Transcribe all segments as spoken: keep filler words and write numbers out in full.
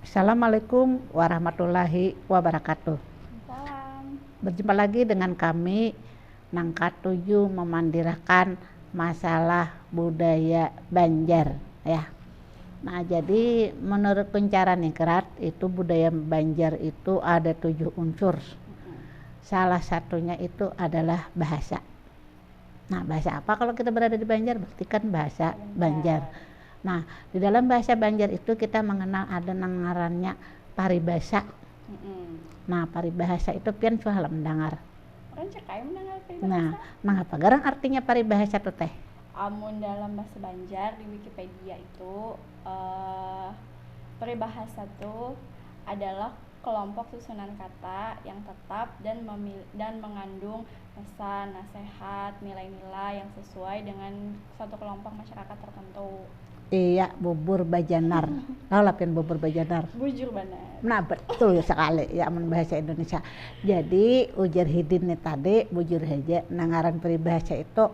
Assalamualaikum warahmatullahi wabarakatuh. Salam. Berjumpa lagi dengan kami nang katuju memandirakan masalah budaya Banjar, ya. Nah, jadi menurut Kuncara Ningrat itu budaya Banjar itu ada tujuh unsur. Salah satunya itu adalah bahasa. Nah, bahasa apa kalau kita berada di Banjar? Berarti kan bahasa Banjar. Nah, di dalam bahasa Banjar itu kita mengenal ada nang ngarannya paribasa. Mm-mm. Nah, paribahasa itu pian suah lah mendengar. Rancak ai mendengar Nah, paribahasa. Mangapa garang artinya paribahasa tu teh? Amun dalam bahasa Banjar di Wikipedia itu eh, paribahasa tu adalah kelompok susunan kata yang tetap dan memil- dan mengandung pesan, nasihat, nilai-nilai yang sesuai dengan suatu kelompok masyarakat tertentu. Iya, bubur bajanar. Tahu lah pian bubur bajanar? Bujur banar. Nah, betul sekali ya, amun bahasa Indonesia. Jadi ujar Hidin nih tadi, bujur aja, nang ngaran peribahasa itu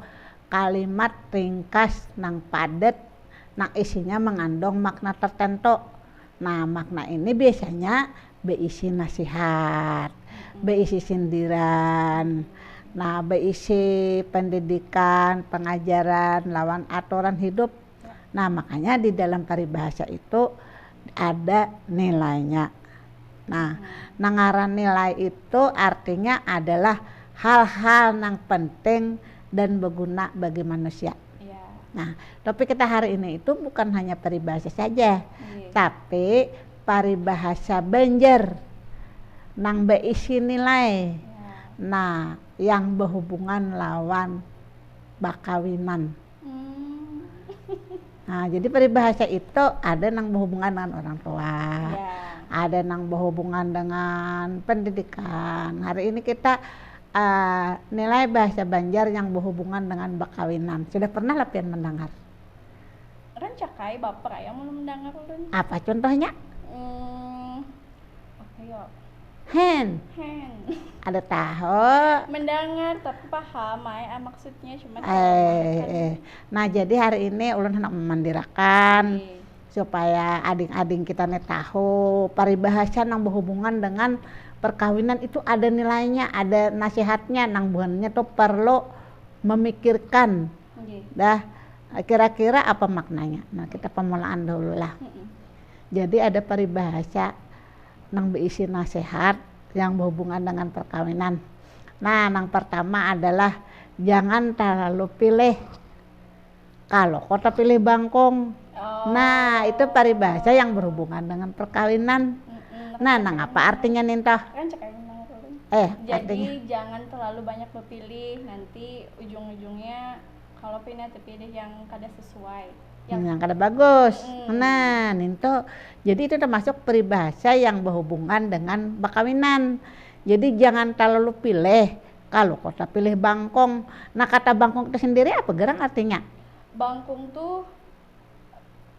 kalimat ringkas nang padat, nang isinya mengandung makna tertentu. Nah, makna ini biasanya berisi nasihat, berisi sindiran, nah, berisi pendidikan, pengajaran, lawan aturan hidup. Nah, makanya di dalam paribahasa itu ada nilainya. Nah, nang ngaran nilai itu artinya adalah hal-hal nang penting dan berguna bagi manusia. Ya. Nah, topik kita hari ini itu bukan hanya paribahasa saja, Iya. tapi paribahasa Banjar nang berisi nilai. Ya. Nah, yang berhubungan lawan bakawinan. Hmm. Nah, jadi paribahasa itu ada nang berhubungan dengan orang tua, Ya. ada nang berhubungan dengan pendidikan. Hari ini kita eh, nilai bahasa Banjar yang berhubungan dengan bakawinan. Sudah pernah lah pian mendengar? Rancak ai baper ai mun mendengar ulun. Apa contohnya? Hmm. Apa ya? Hen, Hen. ada tahu? Mendengar tapi paham ai ah, maksudnya cuma Eh, eh. Nah, jadi hari ini ulun hendak memandirakan Iya. supaya ading-ading kita nih tahu paribahasa yang berhubungan dengan perkawinan itu ada nilainya, ada nasihatnya, nang buhannya tuh perlu memikirkan. Nggih. Dah, kira-kira apa maknanya? Nah, kita pemulaan dulu lah. Mm-mm. Jadi ada paribahasa nang berisi nasihat yang berhubungan dengan perkawinan. Nah, yang pertama adalah jangan terlalu pilih. Kalau kota pilih bangkong. Oh. Nah, itu paribahasa yang berhubungan dengan perkawinan. Mm-mm. Nah, nang apa artinya nintoh? Rancak ai mendengar ulun. Eh, Jadi artinya jangan terlalu banyak berpilih, nanti ujung-ujungnya kalau pina terpilih yang kada sesuai. Yang yang kada bagus. Mm. Nah, nintoh. Jadi itu termasuk peribahasa yang berhubungan dengan perkawinan. Jadi jangan terlalu pilih. Kalau kota pilih bangkong. Nah, kata bangkong itu sendiri apa garang artinya? Bangkung tuh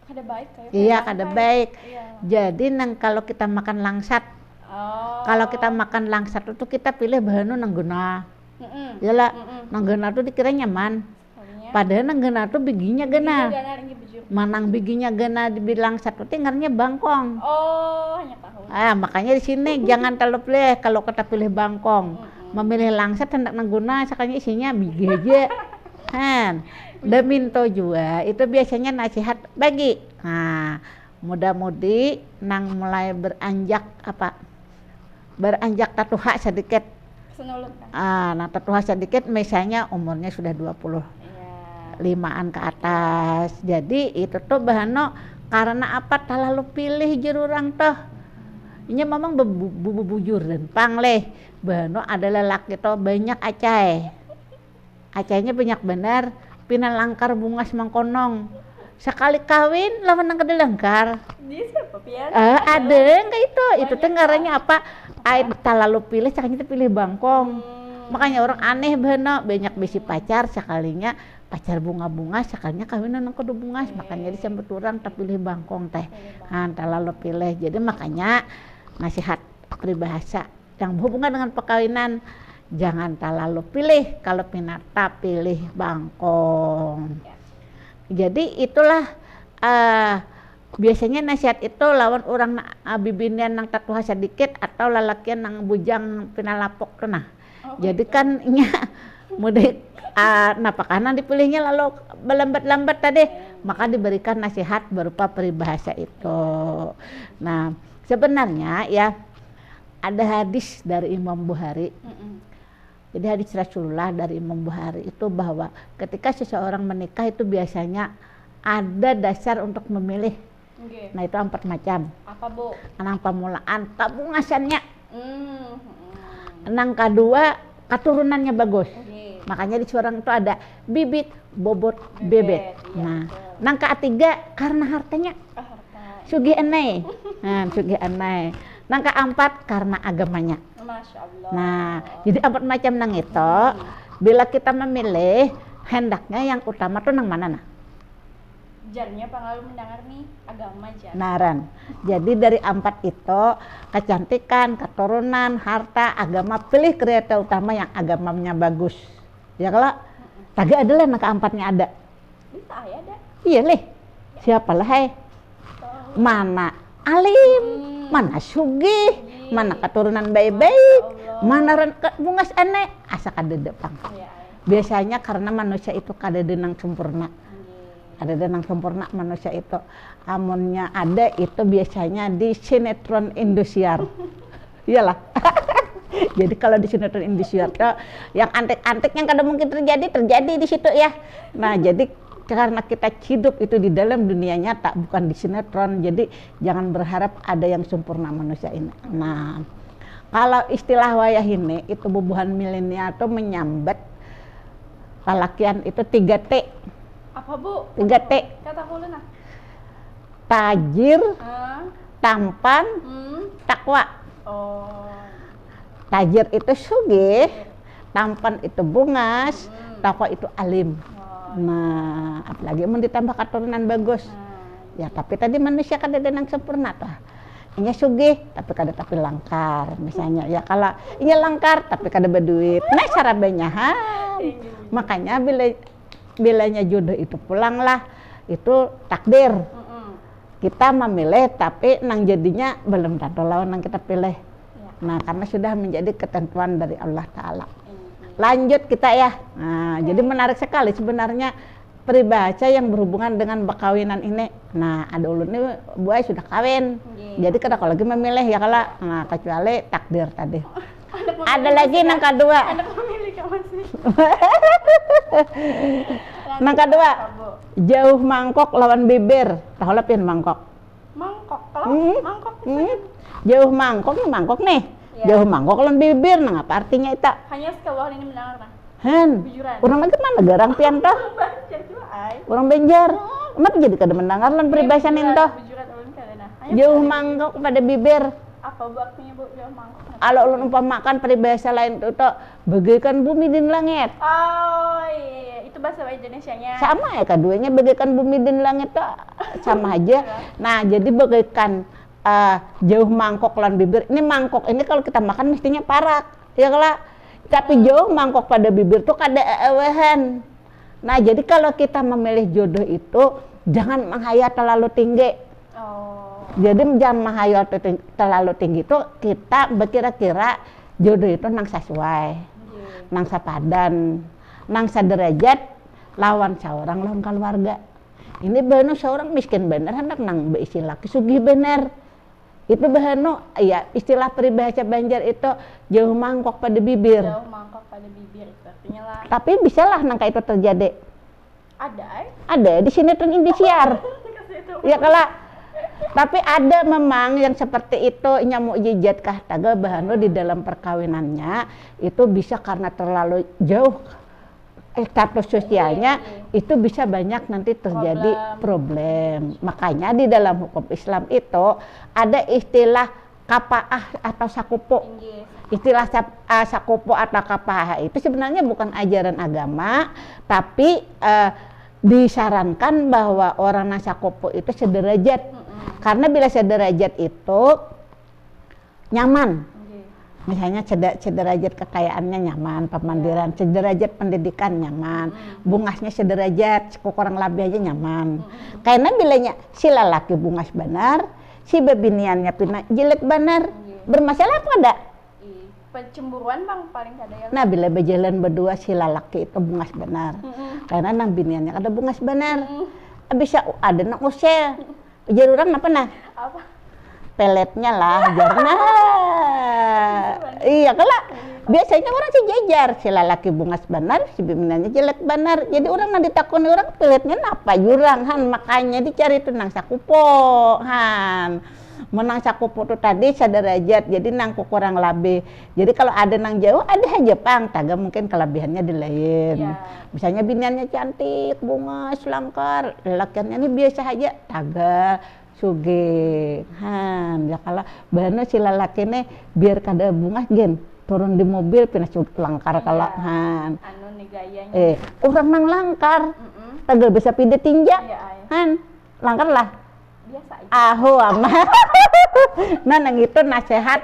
kada baik kayak Iya, preman kada kayak. Baik. Iya. Jadi nang kalau kita makan langsat, Oh. kalau kita makan langsat itu kita pilih bahan nang genah. Mm-mm. Ya lah, Mm-mm. nang genah tuh dikira nyaman. Sekalinya. Padahal nang genah tuh biginya genah. Iya, genah, iya, bujur. Manang biginya genah di langsat tuh ngarannya bangkong. Oh, hanya tahu. Ah, makanya di sini jangan terlalu pilih kalau kita pilih bangkong. Mm-mm. Memilih langsat hendak nang genah, sakalinya isinya bigi aja. Han, daminto jua itu biasanya nasihat bagi. Nah, muda-mudi nang mulai beranjak apa? Beranjak tatuha sedikit. Senulun kan. Ah, nah, tatuha sedikit misalnya umurnya sudah dua puluh Iya. limaan ke atas. Jadi itu tuh bahano karena apa terlalu pilih jerurang tuh. Ini memang bebu- bubujur dan pangleh. Bahano ada lelaki tuh banyak acai. Acainya banyak benar, pina langkar bungas mangkonong. Sekali kawin lawan nang kada langkar. Dia siapa pian? Eh, ada yang kayak itu. Itu tuh Banyak, ngarannya apa? Ai terlalu pilih, caknya tuh pilih bangkong. Hmm. Makanya orang aneh bahano, banyak bisi pacar sekalinya pacar bunga-bunga, sekalinya kawin nang kudu bungas. Makanya disambut orang terpilih bangkong teh. Nah, terlalu pilih. Jadi makanya nasihat peribahasa yang berhubungan dengan perkawinan jangan terlalu pilih kalau pinata pilih bangkong. Ya. Jadi itulah eh, Biasanya nasihat itu lawan urang na- ah, bibinian nang tatuha sadikit atau lalakian nang bujang pina lapuk tu nah. Jadi kan inya mudik ah, napa kah nang dipilihnya lalu balambat-lambat tadi, maka diberikan nasihat berupa peribahasa itu. Nah, sebenarnya ya ada hadis dari Imam Bukhari. Jadi hadis Rasulullah dari Imam Bukhari itu bahwa ketika seseorang menikah itu biasanya ada dasar untuk memilih. Nah, itu empat macam. Apa, Bu? Nang pamulaan kabungasannya. Hmm. Nang kadua katurunannya bagus. Oke. Makanya di seorang itu ada bibit, bobot, bebet. Bebet, iya, Nah, betul. Nang ketiga karena hartanya. Ah, harta. Sugih anai. Nah, sugih anai. Nang keempat karena agamanya. Masya Allah. Nah, jadi empat macam nang itu, bila kita memilih, hendaknya yang utama tuh nang mana nah? Jarnya pang lalu mendengar nih agama jar. Naran. Jadi dari empat itu, kecantikan, keturunan, harta, agama, pilih kriteria utama yang agamanya bagus. Ya kalau taga ada lah nang keempatnya ada. Bisa ya ada. Iya leh. Siapa lah hai? Mana alim, mana sugih, mana keturunan baik-baik, mana ran ke bungas aneh, asa kadada pang. Iya. Biasanya karena manusia itu kadada nang sempurna. Kadada nang sempurna manusia itu. Amunnya ada itu biasanya di sinetron Indosiar. Iyalah. Jadi kalau di sinetron Indosiar tuh yang antik-antik yang kada mungkin terjadi terjadi di situ ya. Nah, jadi karena kita hidup itu di dalam dunia nyata bukan di sinetron. Jadi jangan berharap ada yang sempurna manusia ini. Nah, kalau istilah wayah ini itu bubuhan milenial tuh menyambat lalakian itu tiga T. Apa, Bu? Tiga T. Kata aku nah. Tajir, Ah, tampan, hmm. takwa. Oh. Tajir itu sugih, tampan itu bungas, takwa itu alim. Nah, apalagi mun ditambah keturunan bagus. Ya, tapi tadi manusia kada ada nang sempurna tuh. Inya sugih, tapi kada tapi langkar misalnya. Ya kalau inya langkar tapi kada berduit. Nah, cara banyahan. Makanya bila bilanya jodoh itu pulanglah itu takdir. Kita memilih tapi nang jadinya belum tentu lawan yang kita pilih. Nah, karena sudah menjadi ketentuan dari Allah Ta'ala. Lanjut kita ya. Nah, jadi menarik sekali sebenarnya peribahasa yang berhubungan dengan bekawinan ini. Nah, ada ulun ini buai sudah kawin. Jadi kada kalau lagi memilih ya kalau nah kecuali takdir tadi. Ada lagi nang kedua. Anak memilih kawan sih. Nang kedua, jauh mangkok lawan bibir. Tahu lah pian mangkok. Mangkok. Kalau Hmm. mangkok Hmm. Jauh mangkok nih mangkok nih. Ya. Jauh mangkok lawan bibir nang apa artinya itu? Hanya sekali ini mendengar nah. Hen, Bujuran. Orang lagi mana garang pian tuh? Banjar juga ai. Orang Banjar. Kenapa jadi kada mendengar lan peribahasa Bujuran, ninto? Bujuran ulun kali nah. Jauh mangkok pada bibir. Apa buatnya, Bu? Jauh mangkok. Kalau ulun umpamakan peribahasa lain tuh, tuh bagaikan bumi dan langit. Oh iya, iya. Itu bahasa Indonesianya. Sama ya keduanya bagaikan bumi dan langit tuh sama aja. Nah, jadi bagaikan eh, jauh mangkok lan bibir. Ini mangkok ini kalau kita makan mestinya parak, ya kalau tapi jauh mangkok pada bibir tuh kada ewehan. Nah, jadi kalau kita memilih jodoh itu jangan menghayal terlalu tinggi. Oh. Jadi jangan menghayal te- terlalu tinggi itu kita berkira-kira jodoh itu nang sesuai, nang sepadan, nang sederajat lawan seorang lawan keluarga. Ini banu seorang miskin bener hendak nang beisi laki sugih bener. Itu bahanu, ya istilah peribahasa Banjar itu jauh mangkok pada bibir. Jauh mangkok pada bibir itu artinya lah. Tapi bisalah nang kayak itu terjadi. Ada ai. Ada di sinetron Indosiar. Ke situ. Ya kalau tapi ada memang yang seperti itu inya mukjizat kah taga bahanu di dalam perkawinannya itu bisa karena terlalu jauh eh, status sosialnya itu bisa banyak nanti terjadi problem. Makanya di dalam hukum Islam itu ada istilah kapaah atau sakupu. Inggih. Istilah sap- ah, sakupu atau kapaah itu sebenarnya bukan ajaran agama, tapi eh, disarankan bahwa orang nang sakupu itu sederajat. Karena bila sederajat itu nyaman. Inggih. Misalnya sederajat kekayaannya nyaman, pemandiran, sederajat pendidikan nyaman, bungasnya sederajat, kurang lebih aja nyaman. Karena bilanya si lalaki bungas banar, si bebiniannya pina jelek banar, bermasalah apa kada? Ih, pencemburuan bang paling kada ya. Nah, bila berjalan berdua si lalaki itu bungas banar. Karena nang biniannya kada bungas banar. Bisa ada nang usel. Ujar orang apa nah? Apa? Peletnya lah, ujar nah. Iya kala. Biasanya orang si jajar, si lalaki bungas banar, si biniannya jelek banar. Jadi orang nang ditakuni orang peletnya napa jurang han, makanya dicari itu nang sakupo han. Menang sakupu tu tadi sadarajat, jadi nang kukurang labih. Jadi kalau ada nang jauh, ada haja pang, taga mungkin kelebihannya di lain. Ya. Misalnya biniannya cantik, bungas, langkar, lelakiannya ni biasa haja, taga sugih. Han, ya kalau bahana si lalaki ni biar kada bungas gin, turun di mobil pina langkar kala. Han. Anu nih gayanya. Eh, orang nang langkar, taga bisa pida tinja. Ya, han, langkar lah. Biasa aja. Ahu ama. Nah, nang itu nasihat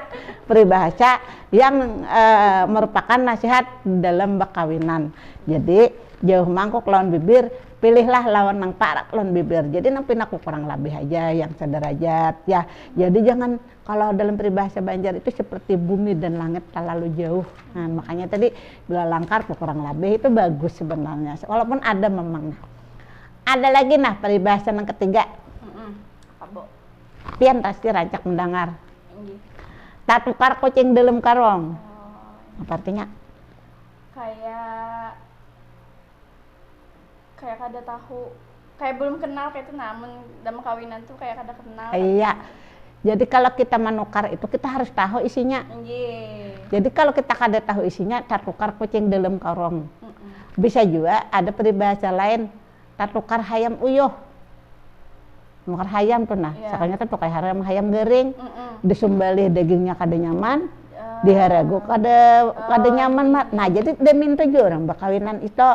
peribahasa yang uh, merupakan nasihat dalam bakawinan. Jadi jauh mangkuk lawan bibir, pilihlah lawan nang parak lawan bibir. Jadi nang pinaku kurang lebih aja yang sederajat ya. Jadi jangan, kalau dalam peribahasa Banjar itu seperti bumi dan langit terlalu jauh. Nah, makanya tadi bila langkar kurang lebih itu bagus sebenarnya. Walaupun ada memang. Ada lagi nah peribahasa yang ketiga. Apa bu? Pian pasti rancak mendengar. Inggih. Tatukar kucing dalam karong. Oh, Apa artinya? Kayak kayak kada tahu, kayak belum kenal kayak itu namun dalam kawinan tuh kayak kada kenal. Iya. Jadi kalau kita menukar itu kita harus tahu isinya. Inggih. Jadi kalau kita kada tahu isinya, tatukar kucing dalam karong. Mm-mm. Bisa juga ada peribahasa lain, tatukar hayam uyuh. Nukar hayam tuh nah, Iya. Sakalinya tatukar hayam, hayam garing. Mm-mm. Disumbalih dagingnya kada nyaman, Eh, diharagu kada kada Oh, nyaman iya. Mat. Nah, jadi damin tuh juga orang bakawinan itu.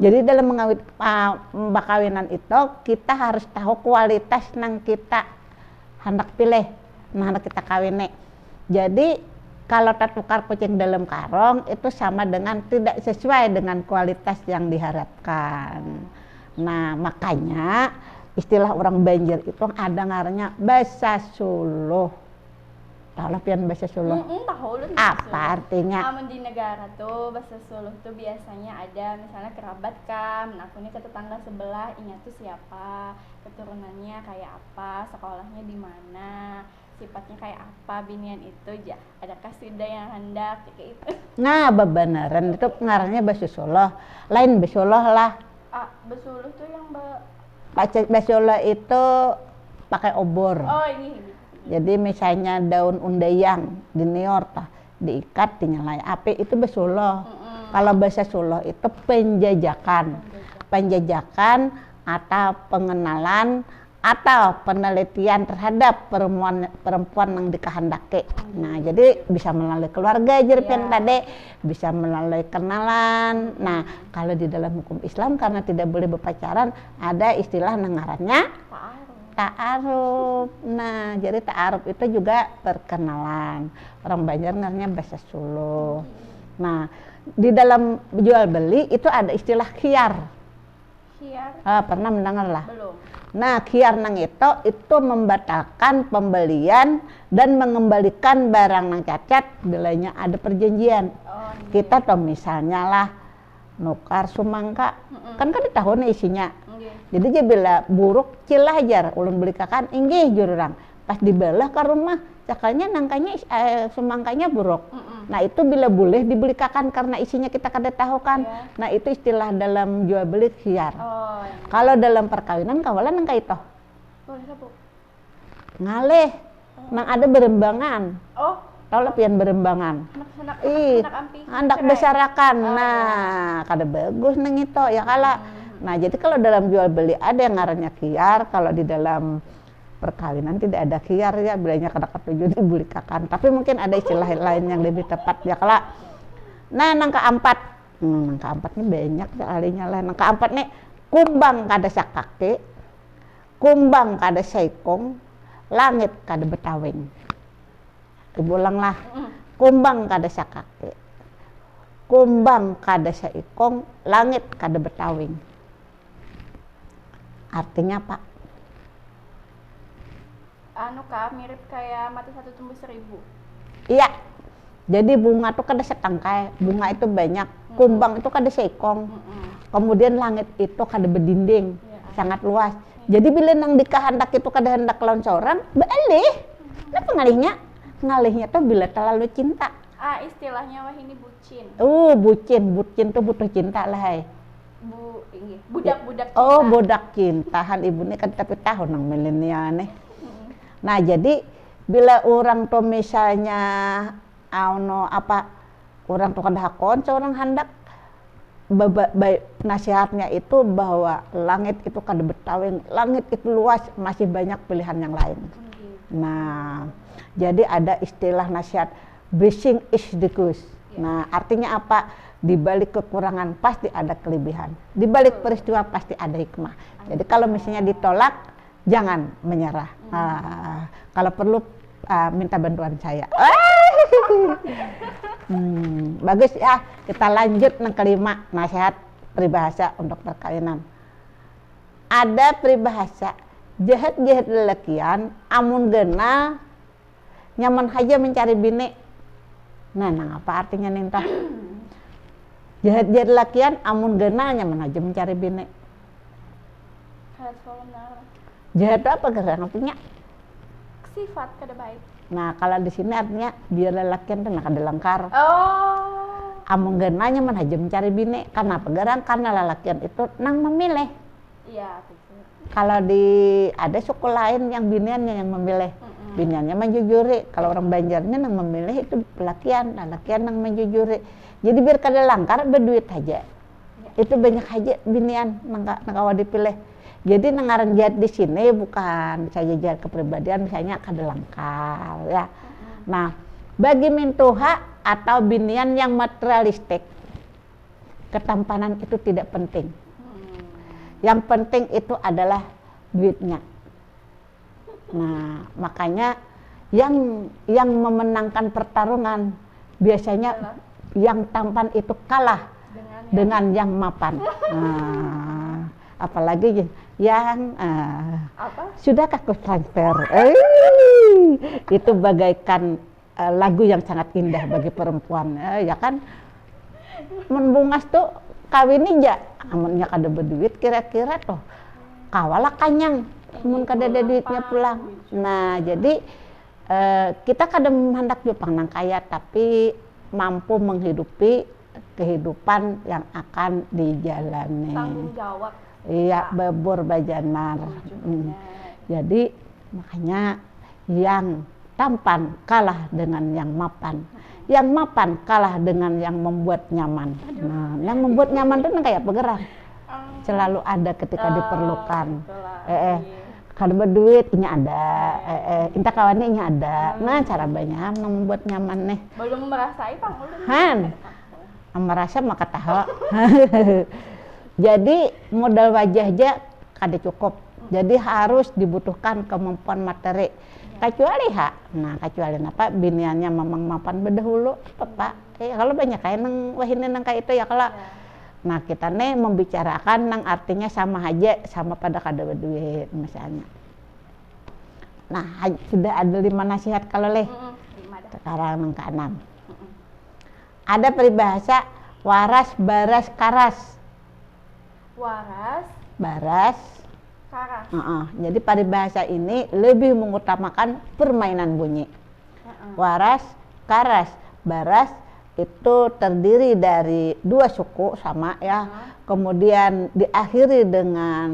Jadi dalam mengawit ah, bakawinan itu kita harus tahu kualitas nang kita hendak pilih, nang hendak kita kawini. Jadi kalau tatukar kucing dalam karong itu sama dengan tidak sesuai dengan kualitas yang diharapkan. Nah, makanya istilah orang Banjar itu ada ngarannya basa suluh. Tahu lah pian basa suluh? Mm-mm, tahu ulun Apa basa suluh. Artinya? Amun di negara tuh basa suluh tuh biasanya ada misalnya kerabat kam, nah aku nih ke tetangga sebelah, inya tuh siapa, keturunannya kayak apa, sekolahnya di mana, sifatnya kayak apa, binian itu ja. Adakah sudah yang hendak kayak itu? Nah, bebenaran itu ngarannya basa suluh. Lain basa suluh lah. Ah, basa suluh tuh yang be Basa suluh itu pakai obor. Oh, ini, ini. Jadi misalnya daun undayang diniur tah, diikat, dinyalai api, itu basa suluh. Kalau basa suluh itu penjajakan. Penjajakan atau pengenalan atau penelitian terhadap perempuan perempuan yang dikehendaki. Nah, jadi bisa melalui keluarga, jar pian Iya. Tadi, bisa melalui kenalan. Nah, kalau di dalam hukum Islam karena tidak boleh berpacaran, ada istilah nang ngarannya Ta'aruf. Ta'aruf. Nah, jadi ta'aruf itu juga perkenalan. Orang Banjar ngarannya basa suluh. Nah, di dalam jual beli itu ada istilah khiyar. Khiyar. Ah, pernah mendengar lah? Belum. Nah, khiyar nang itu itu membatalkan pembelian dan mengembalikan barang nang cacat bilanya ada perjanjian. Oh, iya. Kita tuh misalnya lah nukar sumangka, Mm-mm. kan kada tahu nih isinya. Nggih. Jadi dia bila buruk, cil lah jar, ulun belikakan, inggih jur urang. Pas dibalah ka rumah, cakanya nangkanya is- eh, sumangkanya buruk. Mm-mm. Nah, itu bila boleh dibelikakan karena isinya kita kada tahu kan. Iya. Nah, itu istilah dalam jual beli khiyar. Oh, iya. Kalau dalam perkawinan kawalan nang kaitu. Boleh lah, Bu. Ngalih, nang ada berembangan. Oh, Tahu lah pian berembangan. anak-anak Ih, anak amping. Handak Cerai. Besarakan. Oh, Nah, kada bagus nang itu ya kala. Nah, jadi kalau dalam jual beli ada yang ngarannya khiyar, kalau di dalam perkawinan tidak ada khiyar ya, bilanya kada katuju dibulikakan. Tapi mungkin ada istilah lain yang lebih tepat ya kala. Nah, nang keempat. Hmm, nang keempat ini banyak sekalinya lah. Nang keempat nih kumbang kada sakaki, kumbang kada saikung, langit kada betawing. Diulang lah. Mm. Kumbang kada sakaki, kumbang kada saikung, langit kada betawing. Artinya apa? Anu kak, mirip kayak mata satu tumbuh seribu. Iya. Jadi bunga tuh kada setangkai, bunga itu banyak. Kumbang itu kada seikong. Kemudian langit itu kada bedinding, sangat luas. Jadi bila nang dikahandak itu kada hendak lawan seorang, bealih. Kenapa ngalihnya? Ngalihnya tuh bila terlalu cinta. Ah, istilahnya wahini bucin. Uh, bucin, bucin tuh butuh cinta lah hai. Bu, inggih. Budak-budak Oh, cinta. Budak cinta han ibu ni kan tapi tahu nang milenial nih. Nah, jadi bila orang tuh misalnya anu apa orang tuh kada hakon seorang handak baba- baik nasihatnya itu bahwa langit itu kada betawing, langit itu luas, masih banyak pilihan yang lain. Nah, jadi ada istilah nasihat blessing is the good. Nah, artinya apa? Di balik kekurangan pasti ada kelebihan. Di balik peristiwa pasti ada hikmah. Jadi kalau misalnya ditolak, jangan menyerah. Ah, kalau perlu ah, minta bantuan saya. Hmm, bagus ya, kita lanjut nang kelima, nasihat peribahasa untuk perkawinan. Ada peribahasa, jahat-jahat lelakian, amun ganal nyaman haja mencari bini. Nah, nang apa artinya nih entah? Jahat-jahat lelakian, amun ganal nyaman haja mencari bini. Kayak sekolah menara. Jahat itu apa garang artinya? Sifat kada baik. Nah, kalau di sini artinya biar lelakian tuh nah kada langkar. Oh. Amun ganal nyaman haja mencari bini. Kenapa garang? Karena lelakian itu nang memilih. Iya, betul. Kalau di ada suku lain yang biniannya yang memilih. Biniannya menjujuri. Kalau orang Banjar ini nang memilih itu lelakian, lelakian nang menjujuri. Jadi biar kada langkar berduit aja. Itu banyak aja binian nang ka- nang kawa dipilih. Jadi nang ngaran jahat di sini bukan saja jahat kepribadian, misalnya kada langkar ya. Nah, bagi mintuha atau binian yang materialistik, ketampanan itu tidak penting. Yang penting itu adalah duitnya. Nah, makanya yang yang memenangkan pertarungan biasanya yang tampan itu kalah dengan yang mapan. Nah, apalagi yang eh, Apa? Sudahkah ku transfer? Eh, itu bagaikan eh, lagu yang sangat indah bagi perempuan, eh, ya kan? Mun bungas tuh kawin aja, amunnya kada berduit kira-kira tuh kawalah kanyang mun kada ada duitnya pulang. Nah, jadi eh, kita kada menghendaki pang nang kaya tapi mampu menghidupi kehidupan yang akan dijalani. Tanggung jawab. Iya, babur bajanar. Hmm. Jadi makanya yang tampan kalah dengan yang mapan. Yang mapan kalah dengan yang membuat nyaman. Nah, yang membuat nyaman itu kayak apa gerang? Selalu ada ketika diperlukan. Itulah. Eh, eh. Kada berduit, inya ada. Eh, eh. Inta kawannya inya ada. Nah, cara banyak yang membuat nyaman nih. Belum merasai pang ulun. Han, merasa maka tahu. Jadi modal wajah aja kada cukup. Jadi harus dibutuhkan kemampuan materi. Kecuali ha, nah kecuali napa biniannya memang mapan bedahulu, apa pak? Eh, kalau banyak kayak nang wahini nang kayak itu ya kalau. Nah kita nih membicarakan nang artinya sama aja sama pada kada berduit misalnya. Nah, sudah ada lima nasihat kalau leh. Mm-mm, lima dah. Sekarang nang keenam. Ada peribahasa waras, baras, karas. Waras, Baras. karas. Heeh. Jadi paribahasa ini lebih mengutamakan permainan bunyi. Waras, karas. Baras itu terdiri dari dua suku sama ya. Kemudian diakhiri dengan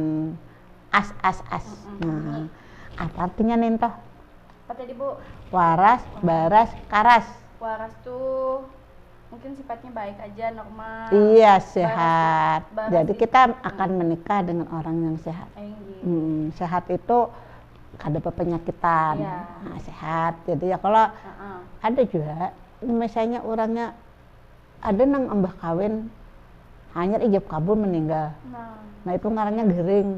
as as as. Nah, apa artinya nih toh? Apa tadi bu? Waras, baras, karas. Waras tuh mungkin sifatnya baik aja, normal. Iya, Baras- sehat. baras Jadi itu- kita akan menikah dengan orang yang sehat. Enggih. Hmm, sehat itu kada pepenyakitan. Iya. Nah, sehat. Jadi ya kalau Heeh. ada juga misalnya orangnya ada nang ambah kawin hanyar ijab kabul meninggal. Nah, Nah, itu ngarannya gering.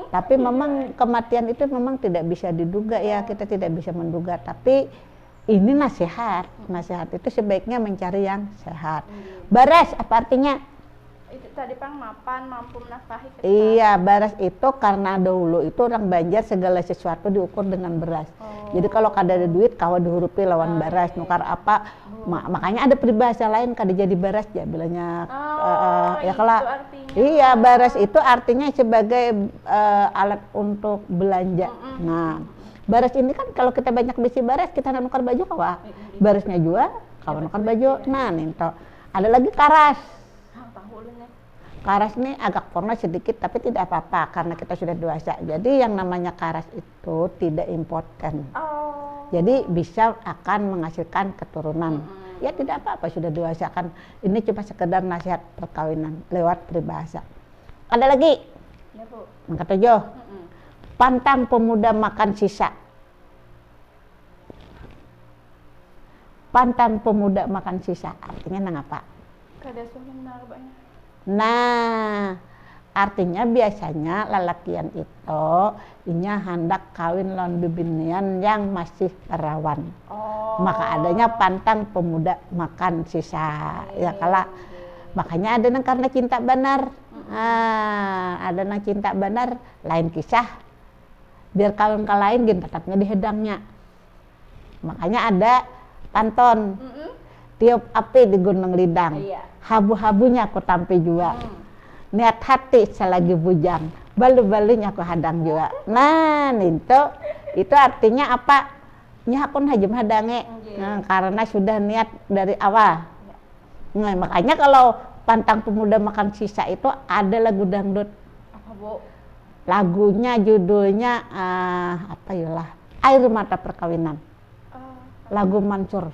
Tapi memang kematian itu memang tidak bisa diduga ya, kita tidak bisa menduga. Tapi Ini nasihat. Nasihat itu sebaiknya mencari yang sehat. Baras, apa artinya? Itu tadi pang mapan, mampu menafkahi kita. Iya, baras itu karena dahulu itu orang Banjar segala sesuatu diukur dengan beras. Jadi kalau kada ada duit, kawa dihurupi lawan baras, nukar apa. Ma- makanya ada peribahasa lain, kada jadi baras ja bilanya. Oh, Eh, eh, ya itu kalau artinya. Iya, baras itu artinya sebagai eh, alat untuk belanja. Nah, baras ini kan kalau kita banyak bisi baras, kita nak nukar baju kawa. Barasnya jua kawa nukar baju. Nah, ninto. Ada lagi karas. Ah, tahu ulun nih. Karas nih agak porno sedikit, tapi tidak apa-apa karena kita sudah dewasa. Jadi yang namanya karas itu tidak important. Oh. Jadi bisa akan menghasilkan keturunan. Ya tidak apa-apa sudah dewasa kan. Ini cuma sekedar nasihat perkawinan lewat peribahasa. Ada lagi? Ya, Bu. Yang ketujuh. Mm-mm. Pantang pemuda makan sisa. Pantang pemuda makan sisa. Artinya nangapa? Kada suah mendengar banyak. Nah, artinya biasanya lalakian itu inya handak kawin lawan bibinian yang masih perawan. Oh. Maka adanya pantang pemuda makan sisa. Ya kala. Makanya ada nang karena cinta banar. Ah, ada nang cinta banar, lain kisah. Biar kawin ka lain gin tetapnya dihedangnya. Makanya ada panton. Mm-mm. Tiup api di Gunung Lidang. Iya. Habu-habunya aku tampi jua. Hmm. Niat hati selagi bujang. Balu-balunya aku hadang jua. Nah, nintu itu artinya apa? Nya hakun haja mahadangi. Nggih. Nah, karena sudah niat dari awal. Nah, makanya kalau pantang pemuda makan sisa itu ada lagu dangdut. Apa, Bu? Lagunya judulnya ah, apa ya lah? Air Mata Perkawinan. Ah, Lagu Mansur.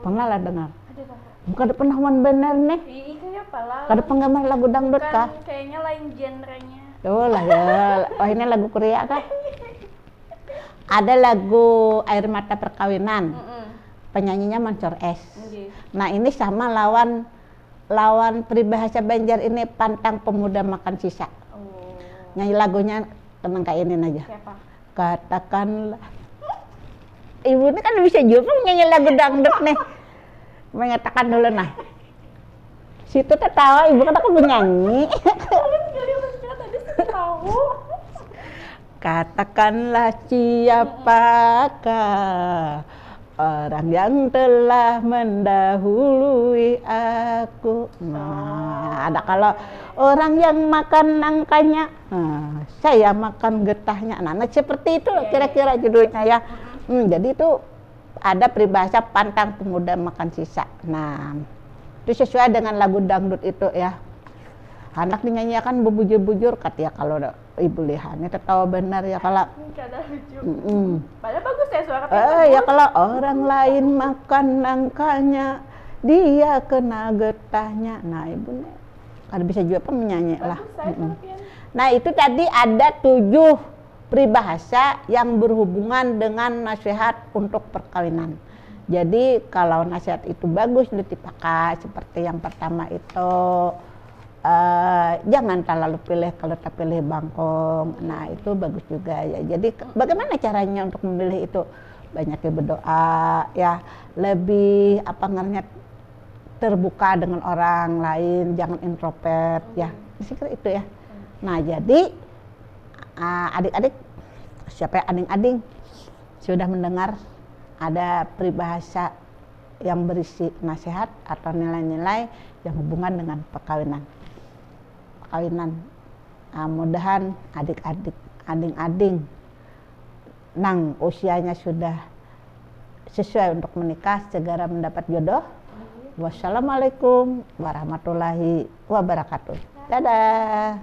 Pernah lah dengar? Ada tahu. Bukan pernah wan bener nih. Ih, kayak apa lah? Kada penggemar lagu dangdut kah? Bukan, kayaknya lain genrenya. Oh lah ya. Oh, ini lagu Korea kah? Ada lagu Air Mata Perkawinan. Mm-mm. Penyanyinya Mansur S. Nggih. Nah, ini sama lawan lawan peribahasa Banjar ini, pantang pemuda makan sisa. Oh. Nyanyi lagunya tenang kayak ini aja. Siapa? Katakanlah. Ibu ini kan bisa juga nyanyi lagu dangdut nih. Mengatakan dulu nah. Situ tertawa ibu kan aku menyanyi. Kalian kali mencet tadi sih tahu. Katakanlah siapakah orang yang telah mendahului aku. Nah, ada kalau orang yang makan nangkanya, nah, saya makan getahnya. Nah, nah, seperti itu kira-kira judulnya ya. Hmm, jadi itu ada peribahasa pantang pemuda makan sisa. Nah, itu sesuai dengan lagu dangdut itu ya. Handak dinyanyiakan bebujur-bujur, katia kalau ada ibu lihat ini tertawa benar ya kalau Kada lucu. Mm-mm. Padahal bagus ya suara Eh, ya kalau orang lain makan nangkanya, dia kena getahnya. Nah, ibu nih kada bisa juga apa menyanyi lah. Bagus saya Mm-mm. kelebihan. Nah, itu tadi ada tujuh peribahasa yang berhubungan dengan nasihat untuk perkawinan. Jadi kalau nasihat itu bagus dipakai seperti yang pertama itu eh, jangan terlalu pilih kalau terpilih bangkong. Nah, itu bagus juga ya. Jadi ke- bagaimana caranya untuk memilih itu? Banyak yang berdoa ya, lebih apa ngarannya terbuka dengan orang lain, jangan introvert ya. Saya kira itu ya. Nah, jadi ah, adik-adik siapa yang ading-ading sudah mendengar ada peribahasa yang berisi nasihat atau nilai-nilai yang hubungan dengan perkawinan. Perkawinan. Ah, mudahan adik-adik, ading-ading nang usianya sudah sesuai untuk menikah segera mendapat jodoh. Wassalamualaikum warahmatullahi wabarakatuh. Dadah.